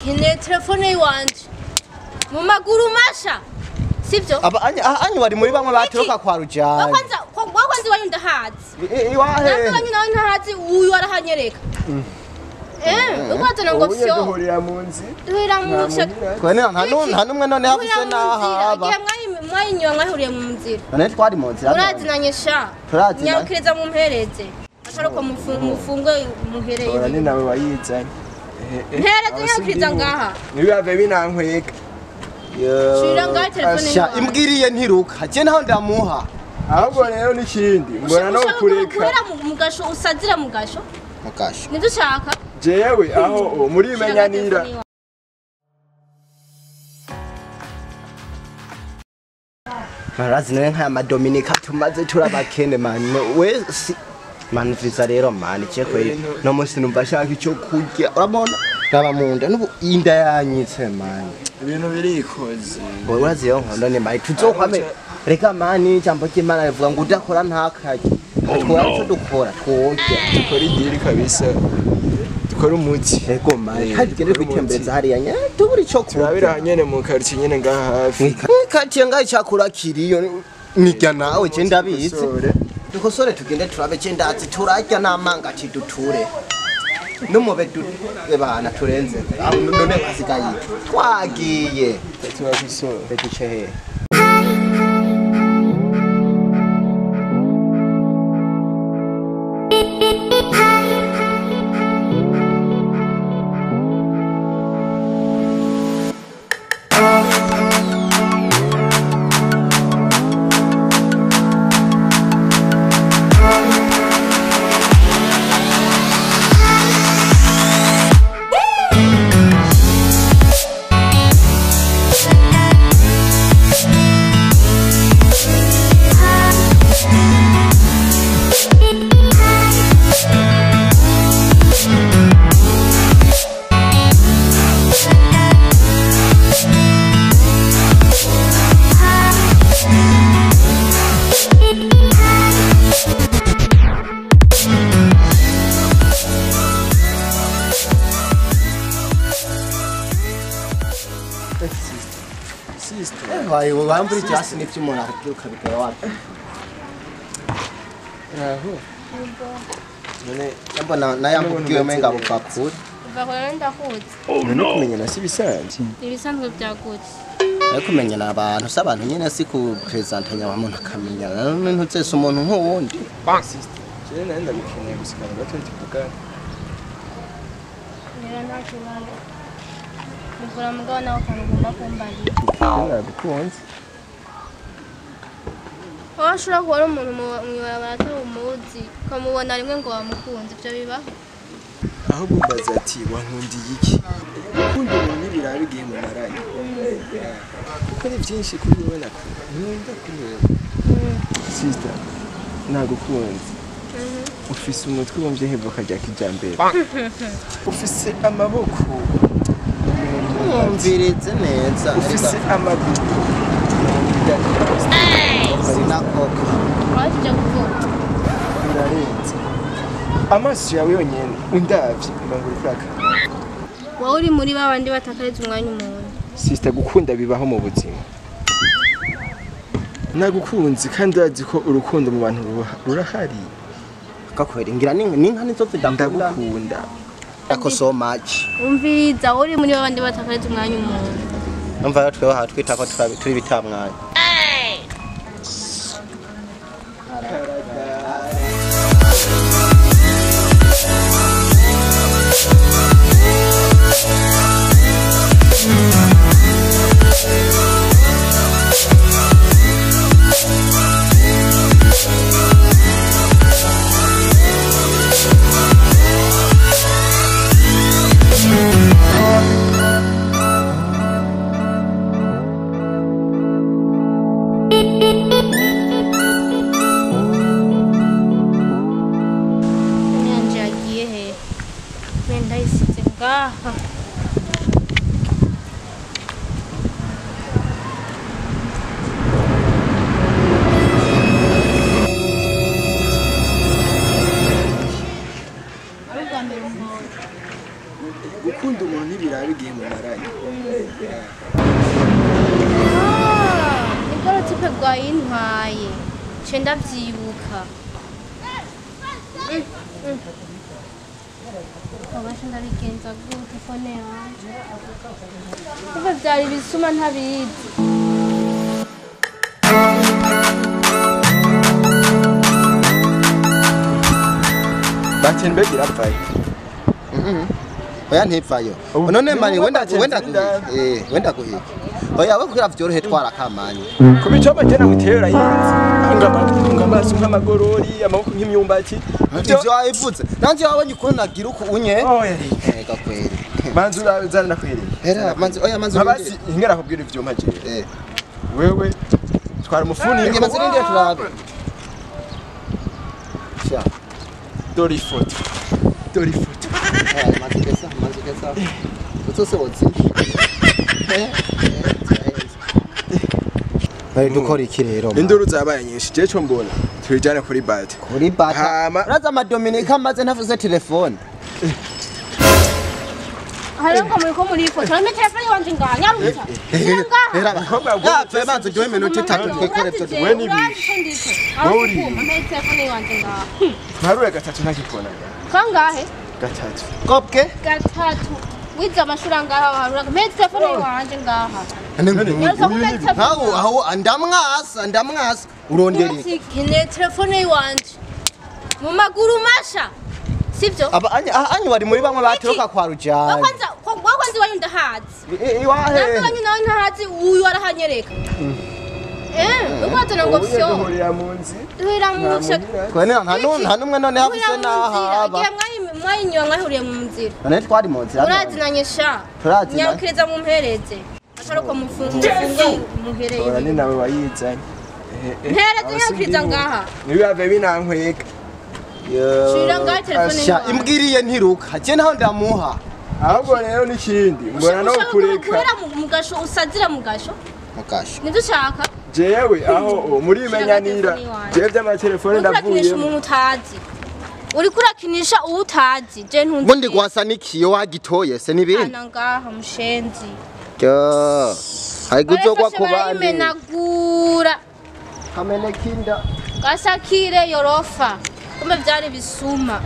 Nkeneye telefone yiwanje mu maguru masha, sivyo? Aba anyu bari muri bamwe batoroka kwa Rujani. Wakwanza wakwanza iwanyu ndahazi. Iwahe? Ntabwo iwanyu nawe ntahazi, uyu arahanyereka. Ukwazana ngo Ubu fyo. duhurira mu nzi. Duhurira mu nzira. Twene nta numwe none Duhurira hafise mu nzira. n'ahaba. Igihe mwayinywa mwahuriye mu nzira. None twari mu nzira. Murazinanye sha. Turazinanye. Nyarukiriza mumpereze. Atari uko mufungwe muhereye. Ora ni nawe wayizanye. Mpereze nyarukiriza ngaha. Ntibihave binankwega. Shira ngaha telefone Sha yiwanje. imbwiriye ntiruka. Je naho ndamuha. Ahubwo rero n'ikindi mbona no Ushaka kureka. guhera mu gasho usazira mu gasho. Mukasho. Nivyo ushaka? Jewe aho muri menyanira. Marazi none nka Madominika tumaze turabakene man. We si man visa rero man je kweli. No munsi numva shaka ico kurya. Urabona? Raba munda nubu inda yanyitse man. Ibintu birikoze. Urazi yo nkondo ni mari tuzokwame. Reka mani ijambo ry'Imana rivuga ngo udakora ntakarye. Twora ico dukora tworya. Dukora idiri kabisa. Dukora umuti. Ego mani kandi tugende Dukora umuti. kwitembereza hariya nya tubura ico kurya. Turabira nyene mu quartier nyene ngaha hafi. Mwikatiye ngaho icyakura kiriyo nirya nawe je ndabizi. Dukosore. Dukosore tugende turabe je ndazi turarya n'amanga ati duture. N'umube bana turenze. None hasigaye twagiye. Turakosora. Duce hehe? Sister. Wayi wambura icyasi n'ibyo umuntu akubwira ukabigaya wapi. Aho. None Mbona nayambubwiye umenga buva kure. Kuva kure ndakuzi. none kumenyana si bisanzwe. Ibisanzwe byagutse. Ariko kumenyana abantu si abantu nyine si kupresentanya umuntu akamenyana none ntuzese umuntu nk'uwundi. Sister. Jewe nari ndagukeneye gusa akantu gato tuvugane. Rero nta kibazo. Mvura mugabo nawe akantu ugomba kumbarira. Jewe nagukunze. Aho ushobora kubona umuntu mw'ibarabara atari umuzi, ukamubona rimwe ngo wamukunze, ibyo bibaho. Ahubwo mbaza ati wankundiye iki? Gukunda umuntu ntibiraba igihe mumaranye. Kuko ni byinshi kuri wowe nakunda. Nkunda kuri wowe. Sister, nagukunze. Ufise umutwe ubumvye nk'ivoka rya kijambere. Ufise amaboko. Mwumvirize neza. Ufise amaguru. Sinakoka. Aho tujya kuvuga. Birarenze. Amaso yawe yonyene undavye umengo uriko urakara. Wowe uri muri ba bandi batakariza umwanya umuntu. Sister, gukunda bibaho mu buzima. Nagukunze kandi urazi ko urukundo mu bantu rurahari. Kakwera ngira n'inka nizo zidakunda. Ndagukunda. Ako so much. Umviriza, wowe uri muri ba bandi batakariza umwanya umuntu. Numva rero tweho aha twita ko turi bitamwanya. mumaranye. Nibwo rutipe rwayintwaye nce ndavyibuka. Abasha ndabigenza gute fone yanje? Kuva vyari bisuma ntabizi. Bateni mbega irapfaye. Oya ntipfayo. None mani wenda wenda guhiga. Oya we kugira vyorohe twara kamanye. Kubicoba jena gutera yinzi. Anga amaso nk'amagorori, amaboko nk'imyumbati. Ivyo wabivuze. Nanje wabonye ukuntu nagira uku unye. Oya. Ega kweri. Manzu urazana nakwereye. Hera manzu oya manzu. Abasi ingera kubwira ivyo mpaje. Wewe twara umufuniko. Nge manzu nindire turabe. Sha. Dori ifoto. Dori ifoto. Manzu kesa, manzu kesa. Utose wotsi. Bari dukora iki rero? Induru zabaye nyinshi. Je cyo mbona tubijane kuri bata. Kuri bata. Uraza amadominika maze ntavuze telefone. Hariho ngo muriko murifotora mbe telefone wanje ngaha nyaruta. Hera ya manzu duhe minota itatu twikore byo. We ni Wowe uri telefone wanje ngaha. Ntarure gatatu ntakikona. Kangahe? Gatatu. Kopke? Gatatu. Wize amashuri angaha waharura mbe telefone wanje ngaha. Nkaho aho ndamwasa ndamwasa urondera iki? Nkeneye telefone wanje. Mu maguru masha. Sivyo? Aba anyu bari muri bamwe batoroka kwa Rujani. Wakwanza wakwanza wanyu ndahazi. Iwahe. Wanyu nawe ntahazi uyu arahanyereka. Ukwatana ngo vyo. Duhurira mu nzi. Duhurira mu nzi. Kwene nta numwe none hafise nahaba. Igihe mwayinywa mwahuriye mu nzira. None twari mu nzira. Murazinanye sha. Turazinanye. Nyarukiriza mu mpereze. Atari ko mufunge muhereye. Ora ni nawe wayizanye. Mpereze nyarukiriza ngaha. Nibiave binankwega. Shira ngaha telefone yawe. Imbwiriye ntiruka. Je naho ndamuha. Ahubwo rero n'ikindi mbona no kureka. Kurera mu gasho usazira mu gasho. Mu gasho. Nivyo ushaka? Jewe aho muri menyanira. Jewe by'amatelefone ndavuye. Umuntu utazi. Uriko urakinisha uwo utazi. Je ntunzi. Bundi gwasa nikiyo wagitoye se nibindi. Ana ngaha mushenzi. Yo. Haiguzogwa ku bandi. Barayimenagura. Kamenekinda. Gasakire yorofa. Kumbe vyari bisuma.